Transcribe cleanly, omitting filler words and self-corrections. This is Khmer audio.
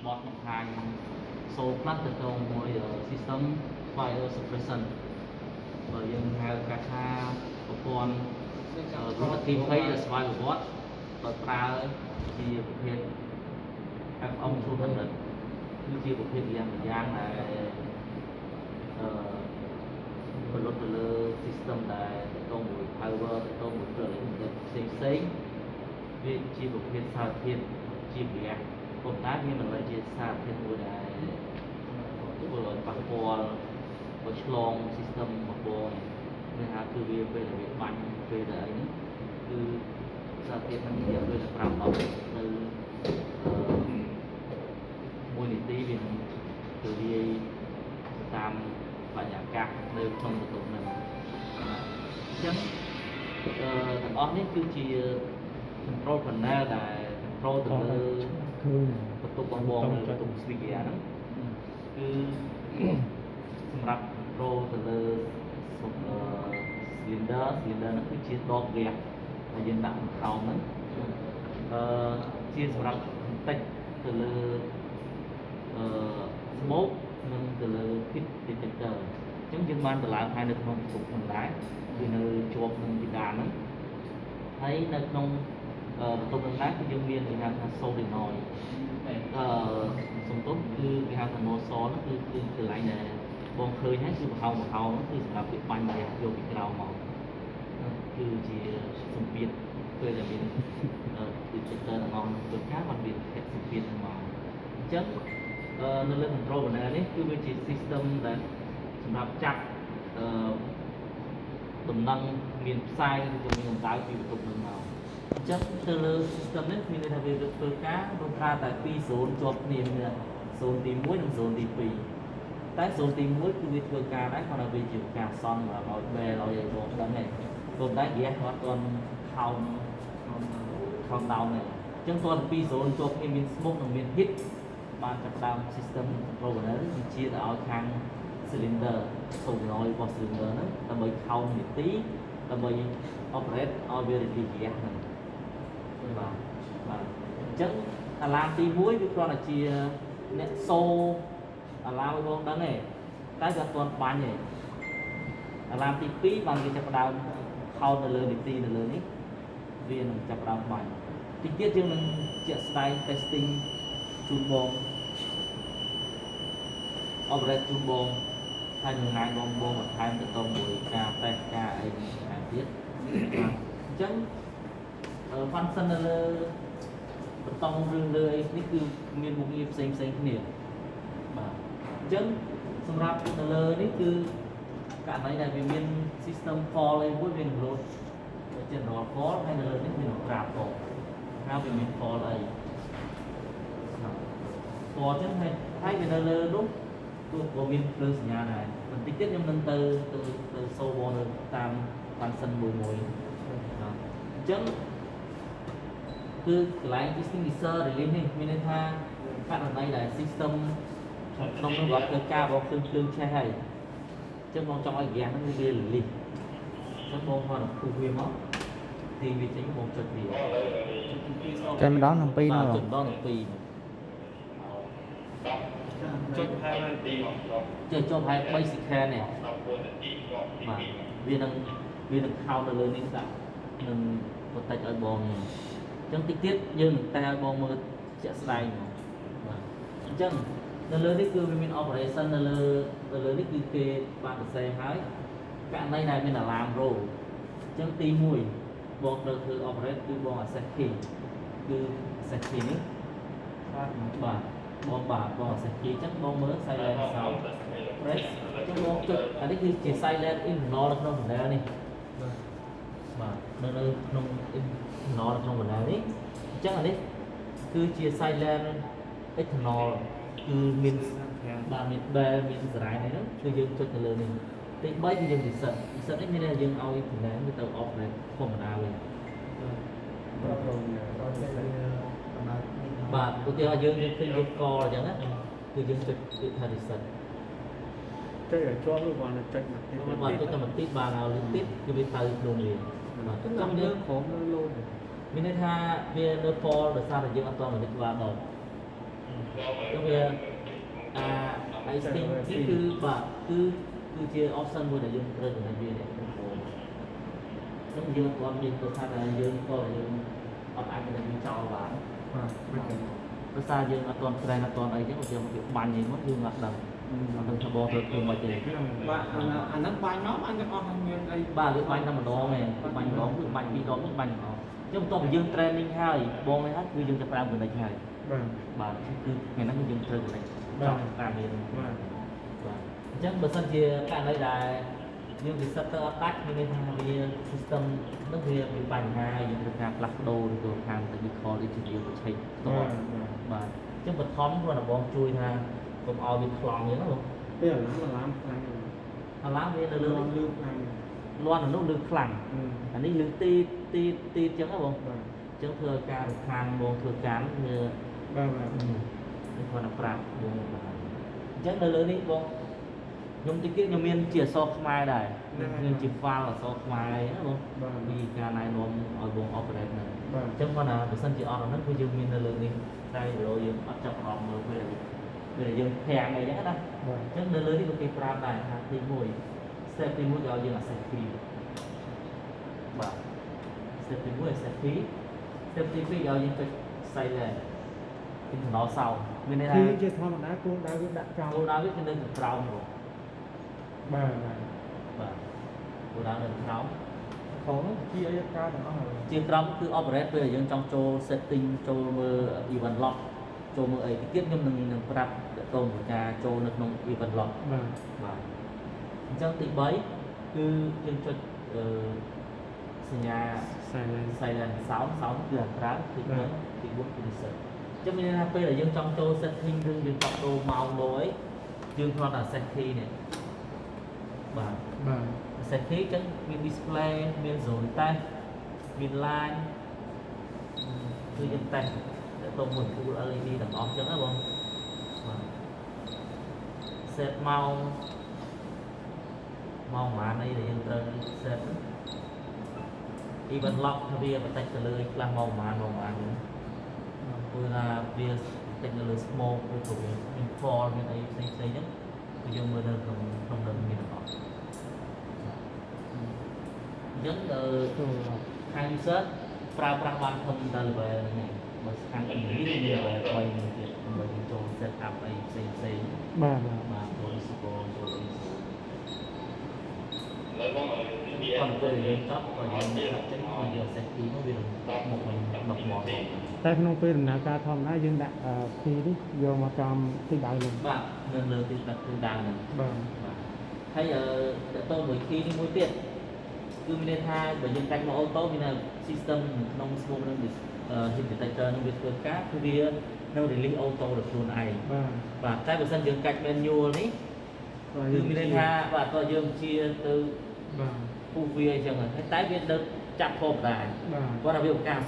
បទបង្ហាញសូខ្លះទៅទៅមួយ system fire suppression បើយើងហៅកាថាប្រព័ន្ធរត់អគ្គិភ័យដែលស្វ័យប្រវត្តិដោយប្រើជាប្រភេទ FM 200គឺជាប្រភេទយ៉ាងម្យ៉ាងដែលអឺផលិតទៅលើ system ដែលតទៅមួយ power តទៅមួយគ្រឿងអេឡិចត្រូនិកផ្សេងផ្សេងៗវាជាប្រភេទសារធាតុជាវៈប៉ុន្តែវាមិនមែនជាសារធាតុមួយដែលធ្វើឲ្យប៉ះពាល់បើឆ្លង system របស់បងមានថាគឺវាពេលដែលវាបាញ់ពេលដែលអីហ្នឹងគឺសារធាតុហ្នឹងរយៈពេល5 10ទៅអឺមួយនាទីវានឹងទៅលាយតាមបរិយាកាសនៅក្នុងបន្ទប់ហ្នឹងបាទអញ្ចឹងអឺទាំងអស់នេះគឺជា control panel ដែល control ទៅលើ ឃើញ បន្ទប់បងបងនៅបន្ទប់ switch gear ហ្នឹងគឺសម្រាប់ control ទៅលើសុំអឺ cylinder cylinder ហ្នឹងគឺជាដបហ្គាសដែលយើងដាក់ក្នុងក្រោមហ្នឹងអឺជាសម្រាប់បន្តិចទៅលើអឺ smoke និងទៅលើ heat detector អញ្ចឹងយើងបានតម្លើងឲ្យនៅក្នុងបន្ទប់ហ្នឹងដែរគឺនៅជាប់នឹងពិដានហ្នឹងហើយនៅក្នុងអឺបន្ទប់ហ្នឹងដែរគឺយើងមានគេហៅថា solenoid អឺសំទោសគឺគេហៅថា nozzle ហ្នឹងគឺកន្លែងដែលបងឃើញហើយគឺប្រហោងប្រហោងហ្នឹងគឺសម្រាប់វាបាញ់ហ្គាសយកពីក្រោមមកគឺជាសម្ពាធពេលដែលមានអឺ detector ទាំងអស់ហ្នឹងធ្វើការបានវាធាក់សម្ពាធហ្នឹងមកអញ្ចឹងអឺនៅលើ control panel នេះគឺវាជា system ដែលសម្រាប់ចាប់អឺដំណឹងមានផ្សែងឬក៏មានកម្ដៅពីបន្ទប់ហ្នឹងមកអញ្ចឹងទៅលើ system នេះមានន័យថាវាធ្វើការដោយប្រើតែ2 zone ជាប់គ្នាមាន zone ទី1និង zone ទី2តែ zone ទី1គឺវាធ្វើការដែរគ្រាន់តែវាជាការសង់សម្រាប់ឲ្យ bell ឲ្យឲ្យបងដឹងឯងប៉ុន្តែ gas គាត់អត់ទាន់ count down ទេអញ្ចឹងទាល់តែ2 zone ជាប់គ្នាមាន smoke និងមាន heat បានចាប់ផ្ដើម system control panel វាជាទៅឲ្យខាង cylinder solenoid របស់ cylinder ហ្នឹងដើម្បី count នាទីដើម្បី operate ឲ្យវា release gas ហ្នឹងបាទបាទអញ្ចឹង alarm ទី1វាគ្រាន់តែជាអ្នកសូ alarm ឲ្យបងដឹងទេតែវាអត់ទាន់បាញ់ទេ alarm ទី2បានគេចាប់ផ្ដើម count នៅលើនាទីនៅលើនេះវានឹងចាប់ផ្ដើមបាញ់តិចទៀតយើងនឹងជាក់ស្ដែង testing ជូនបង operate ជូនបងហើយនឹងណែបងបងបន្ថែមទៅទៅមួយការតេស្តការអីបន្ថែមទៀតបាទអញ្ចឹង function នៅលើបតង់ឬលើអីនេះគឺមានមុខងារផ្សេងផ្សេងគ្នាបាទអញ្ចឹងសម្រាប់នៅលើនេះគឺករណីដែលវាមាន system fault អីមួយវានឹង load general fault ហើយនៅលើនេះមាន graph fault ហើយវាមាន fault អី fault អញ្ចឹងហើយហើយវានៅលើនោះទោះក៏មានភ្លើងសញ្ញាដែរបន្តិចទៀតខ្ញុំនឹងទៅទៅទៅសូបងនៅតាម function មួយមួយបាទអញ្ចឹងគឺកន្លែង extinguisher release នេះមានន័យថាករណីដែល system ក្នុងនោះគាត់ធ្វើការបងឃើញភ្លើងឆេះហើយអញ្ចឹងបងចង់ឲ្យ gas ហ្នឹងវា release អញ្ចឹងបងគាត់នឹងពុះវាមកទាញវាចេញបងចុចវា ចេញម្ដងនឹងពីរ បាទ នោះ ចុចម្ដងនឹងពីរ ចុចហើយនាទី ចុចចុះប្រហែល3 second នេះបាទវានឹង count នៅលើនេះដាក់នឹងបន្តិចឲ្យបងអញ្ចឹងតិចទៀតយើងនឹងតែឲ្យបងមើលជាក់ស្ដែងហ្មងបាទអញ្ចឹងនៅលើនេះគឺវាមាន operation នៅលើនេះគឺគេបានសរសេរហើយករណីដែលមាន alarm row អញ្ចឹងទី1បងត្រូវធ្វើ operate គឺបង access key គឺ access key នេះបាទបងបាទបង access key អញ្ចឹងបងមើល silent sound press អញ្ចឹងបងចុចអានេះគឺជា silent internal នៅក្នុង panel នេះបាទនៅក្នុង internal នៅក្នុង panel នេះអញ្ចឹងអានេះគឺជា silent external គឺមានបាទមាន bell មានសរ៉ែនេះហ្នឹងគឺយើងចុចទៅលើនេះទី3គឺយើង reset reset នេះមានន័យថាយើងឲ្យ panel វាទៅ operate ធម្មតាវិញបាទឧទាហរណ៍យើងឃើញយើងកអញ្ចឹងណាគឺយើងចុចគឺថា reset ចុចឲ្យជាប់ឬបងចុចមកទី បាទចុចតែបន្តិចបានហើយលឿនតិចគឺវាទៅខ្លួនវាបាទ ចឹង ចង់យើង យើងក្រុមនៅលោត មានន័យថាវានៅ fall ដោយសារតែយើងអត់ទាន់ connect ក្បាលដប ចឹងវាអា iSting នេះគឺបាទគឺគឺជា option មួយដែលយើងត្រូវចំណេញវានេះបងចឹងយើងគាត់មានប្រសាទថាយើងក៏យើងអត់អាចចំណេញវាចោលបាន បាទមិនចឹង ភាសាយើងអត់ទាន់ train អត់ទាន់អីចឹងយើងវាបាញ់អីមកយើងអត់ដឹងអត់ដឹងថាបងត្រូវធ្វើម៉េចទេ បាទអាអាហ្នឹងបាញ់មកបាញ់ទាំងអស់ហ្នឹងមានអី បាទវាបាញ់តែម្ដងឯងបាញ់ម្ដងគឺបាញ់ពីរដងគឺបាញ់ម្ដងចឹងបន្ទាប់ពីយើង training ហើយបងនេះហើយគឺយើងចាប់ផ្ដើម connect ហើយ បាទ បាទគឺថ្ងៃហ្នឹងគឺយើងត្រូវ connect បាទ ចប់តាមវាហ្នឹង បាទ បាទអញ្ចឹងបើសិនជាករណីដែលយើង reset ទៅអត់ដាច់មានន័យថាវា system ហ្នឹងវាមានបញ្ហាយើងត្រូវការផ្លាស់ប្ដូរឬក៏ខាង technical engineer ទៅឆែកផ្ទាល់បាទអញ្ចឹងបឋមគាត់តែបងជួយថាកុំឲ្យវាខ្លងអញ្ចឹងណាបង ពេលអាឡាមអាឡាមខ្លាំង អាឡាមវានៅលើ លឺខ្លាំង លាន់អានោះលឺខ្លាំងអានេះលឺទីទីទីអញ្ចឹងណាបង បាទ អញ្ចឹងធ្វើឲ្យការរំខានបងធ្វើការវា បាទបាទ នេះគាត់តែប្រាប់បងបាទអញ្ចឹងនៅលើនេះបងខ្ញុំតិចទៀតខ្ញុំមានជាអក្សរខ្មែរដែរមានជា file អក្សរខ្មែរណាបង បាទ ពីការណែនាំឲ្យបង operate ហ្នឹង បាទ អញ្ចឹងគាត់ថាបើសិនជាអត់អាហ្នឹងគឺយើងមាននៅលើនេះតែយើងអត់ចាប់អារម្មណ៍មើលពេលដែលយើងភាំងអីចឹងណា បាទ អញ្ចឹងនៅលើនេះក៏គេប្រាប់ដែរថាទី1 step ទី1គេឲ្យយើង access key បាទ step ទី1 access key step ទី2គេឲ្យយើងចុច silent internal sound មានន័យថា គឺជាធម្មតាគោលដៅវាដាក់ចោល គោលដៅវាគឺនៅខាងក្រោមបង បាទបាទ បាទគោលដៅនៅខាងក្រោម ខងជាអីការទាំងអស់ហើយ ជាក្រោមគឺ operate ពេលដែលយើងចង់ចូល setting ចូលមើល event log ចូលមើលអីទីទៀតខ្ញុំនឹងប្រាប់តទៅមួយការចូលនៅក្នុង event log បាទ បាទអញ្ចឹងទី3គឺយើងចុចអឺសញ្ញា silent silent sound sound គឺខាងក្រៅទី បាទ 3ទី4គឺ reset អញ្ចឹងមានន័យថាពេលដែលយើងចង់ចូល setting ឬយើងចង់ដូរម៉ោងដូរអីយើងគ្រាន់តែ set key នេះបាទ បាទ set key អញ្ចឹងមាន display មាន zone test មាន line គឺយើង test តទៅមួយ full LED ទាំងអស់អញ្ចឹងណាបងបាទ set ម៉ោងម៉ោងប៉ុន្មានអីដែលយើងត្រូវ set ហ្នឹង event log ថាវាបន្តិចទៅលើខ្លះម៉ោងប៉ុន្មានម៉ោងប៉ុន្មានហ្នឹងព្រោះថាវាបន្តិចទៅលើ smoke ឬក៏វាមាន fall មានអីផ្សេងផ្សេងហ្នឹងគឺយើងមើលនៅក្នុងក្នុងនឹងមានទាំងអស់អញ្ចឹងអឺ ចូល ខាង user ប្រើប្រាស់បានធំតែ level ហ្នឹងឯងបើខាង engineer មាន level 3ហ្នឹងទៀតដើម្បីយើងចូល set up អីផ្សេងផ្សេង បាទបាទ បាទចូល disable ចូលអីគាត់ទៅយើងចប់ក៏យើងដាក់ចេញក៏យើង set key មកវានឹងមកវិញមកមក តែក្នុងពេលដំណើរការធម្មតាយើងដាក់ key នេះយកមកចំទីដៅនឹង បាទនៅលើទីដាក់គឺដើមហ្នឹង បាទ បាទហើយអឺតទៅមួយ key នេះមួយទៀតគឺមានន័យថាបើយើងកាច់មក auto មានន័យ system ក្នុង smoke នឹង heat detector នឹងវាធ្វើការគឺវានឹង release auto ដល់ខ្លួនឯង បាទ បាទតែបើសិនយើងកាច់ manual នេះគឺមានន័យថាបាទតើយើងជាទៅ បាទ ពុះវាអញ្ចឹងហើយតែវានៅចាប់ធម្មតា បាទ គាត់ថាវាឱកាស